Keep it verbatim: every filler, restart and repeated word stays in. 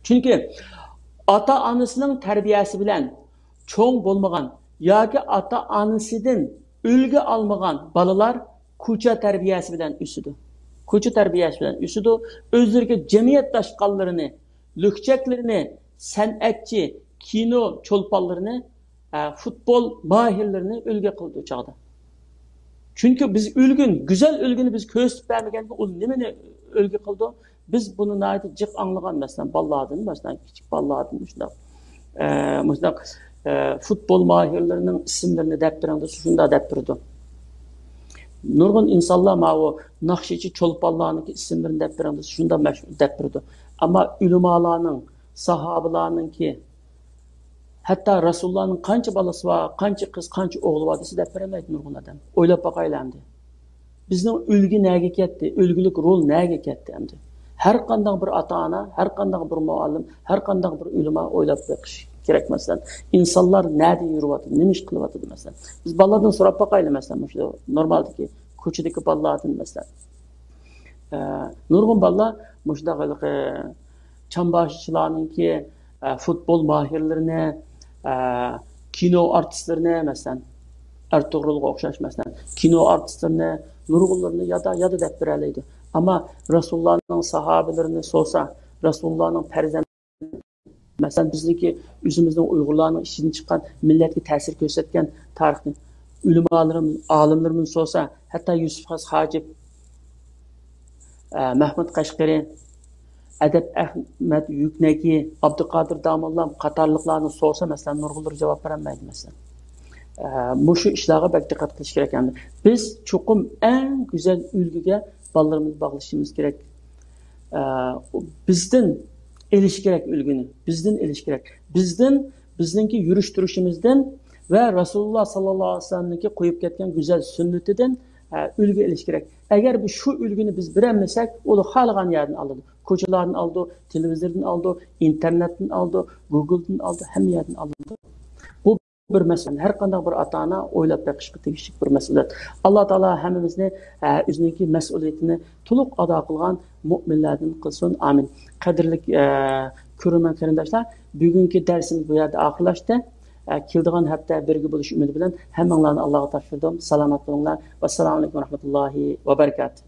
چۈنكى ئاتا-ئانىسىنىڭ تەربىيەسى بىلەن چوڭ بولمىغان ياكى ئاتا-ئانىسىدىن ئۈلگە ئالمىغان بالىلار كوچا تەربىيەسى بىلەن ئۆسىدۇ. كوچا تەربىيەسى بىلەن ئۆسىدۇ. ئۆزلىرىگە جەمئىيەت داشقاللىرىنى، لۈكچەكلىرىنى، سەنئەتچى، كىنو چولپانلىرىنى، ئە، فۇتبول ماھىرلىرىنى ئۈلگە قىلىدۇ چاغدا. چۈنكى بىز ئۈلگىنى، گۈزەل ئۈلگىنى بىز كۆرسىتىپ بەرمىگەندە، ئۇ نېمىنى ئۈلگە قىلىدۇ؟ بىز بۇنى ناھايىتى جىق ئاڭلىغان، مەسىلەن، بالىلاردىن، مەسىلەن، كىچىك بالىلاردىن مۇشۇنداق، ئە، مۇشۇنداق، ئە، فۇتبول ماھىرلىرىنىڭ ئىسىملىرىنى دەپ بېرىڭ دېسە، شۇنداق دەپ بېرىدۇ. نۇرغۇن ئىنسانلار ماۋۇ ناخشىچى چولپانلارنىڭكى ئىسىملىرىنى دەپ بېرىڭ دېسە، شۇنداق مەش-، دەپ بېرىدۇ. ئەمما ئۆلىمالارنىڭ، ساھابىلارنىڭكى، ھەتتا رەسۇلۇللانىڭ قانچە بالىسى بار، قانچە قىز، قانچە ئوغلى بار دېسە، دەپ بېرەلمەيدۇ نۇرغۇن ئادەم. ئويلاپ باقايلى ئەمدى. بىزنىڭ ئۈلگە نەگە كەتتى؟ ئۈلگىلىك رول نەگە كەتتى ئەمدى؟ ھەر قانداق بىر ئاتا-ئانا، ھەر قانداق بىر مۇئەللىم، ھەر قانداق بىر ئۆلىما ئويلاپ بېقىش كېرەك، مەسىلەن. ئىنسانلار نەدە يۈرۈۋاتىدۇ، نېمە ئىش قىلىۋاتىدۇ، مەسىلەن. بىز بالىلاردىن سوراپ باقايلى، مەسىلەن، مۇشۇ نورمالدىكى، كوچىدىكى بالىلاردىن، مەسىلەن. ئە، نۇرغۇن بالىلار مۇشۇنداق ھېلىقى چامباشچىلارنىڭكى، ئە، فۇتبول ماھىرلىرىنى، ئە، كىنو ئارتىسلىرىنى، مەسىلەن، ئەرتۇغرۇلغا ئوخشاش، مەسىلەن، كىنو ئارتىسلىرىنى، نۇرغۇنلىرىنى يادا، يادا دەپ بېرەلەيدۇ. ئەمما رەسۇلۇللانىڭ ساھابىلىرىنى سورىسا، رەسۇلۇللانىڭ پەرزەنت مەسىلەن، بىزنىڭكى ئۆزىمىزنىڭ ئۇيغۇرلارنىڭ ئىچىدىن چىققان، مىللەتكە تەسىر كۆرسەتكەن تارىخنى ئۆلىمالىرىم-، ئالىملىرىمىزدىن سورىسا، ھەتتا يۈسۈپ خاس ھاجىپ، ئە، مەھمۇد قەشقىرى، ئەدەپ ئەخمەت يۈكنەگى، ئابدۇقادىر داموللام قاتارلىقلارنى سورىسا، مەسىلەن، نۇرغۇنلىرى جاۋاب بېرەلمەيدۇ، مەسىلەن. ئە، مۇشۇ ئىشلارغا بەك دىققەت قىلىش كېرەك. يەنى بىز چوقۇم ئەڭ گۈزەل ئۈلگىگە بالىلىرىمىزنى باغلىشىمىز كېرەك. ئە، بىزدىن ئېلىش كېرەك ئۈلگىنى، بىزدىن ئېلىش كېرەك. بىزدىن، بىزنىڭكى يۈرۈش تۇرۇشىمىزدىن ۋە رەسۇلۇللا ساللاللاھۇ ئەلەيھى ۋەسەللەمنىڭكى قويۇپ كەتكەن گۈزەل سۈننىتىدىن، ئە، ئۈلگە ئېلىش كېرەك. ئەگەر بىز شۇ ئۈلگىنى بىز بېرەلمىسەك، ئۇلار خالىغان يەردىن ئالىدۇ. كوچىلاردىن ئالىدۇ، تېلېۋىزوردىن ئالىدۇ، ئىنتېرنېتتىن ئالىدۇ، گۇگلدىن ئالىدۇ، ھەممە يەردىن ئالىدۇ. بۇ بىر مەسىلە، ھەر قانداق بىر ئاتا-ئانا ئويلاپ بېقىشقا تېگىشلىك بىر مەسئۇلىيەت. ئاللا تائالا ھەممىمىزنى، ئە، ئۆزىنىڭكى مەسئۇلىيىتىنى تولۇق ئادا قىلغان مۆمىنلەردىن قىلسۇن. ئامىن. قەدىرلىك، ئە، كۆرۈرمەن قېرىنداشلار، بۈگۈنكى دەرسىمىز بۇ يەردە ئاخىرلاشتى. ئە، كېلىدىغان ھەپتە بىرگە بولۇش ئۈمىدى بىلەن ھەممىڭلارنى ئاللاغا تاپشۇردۇم. سالامەت بولۇڭلار. ۋەسسالامۇ ئەلەيكۇم ۋەرەھمەتۇللاھى ۋەبەرىكاتۇھ.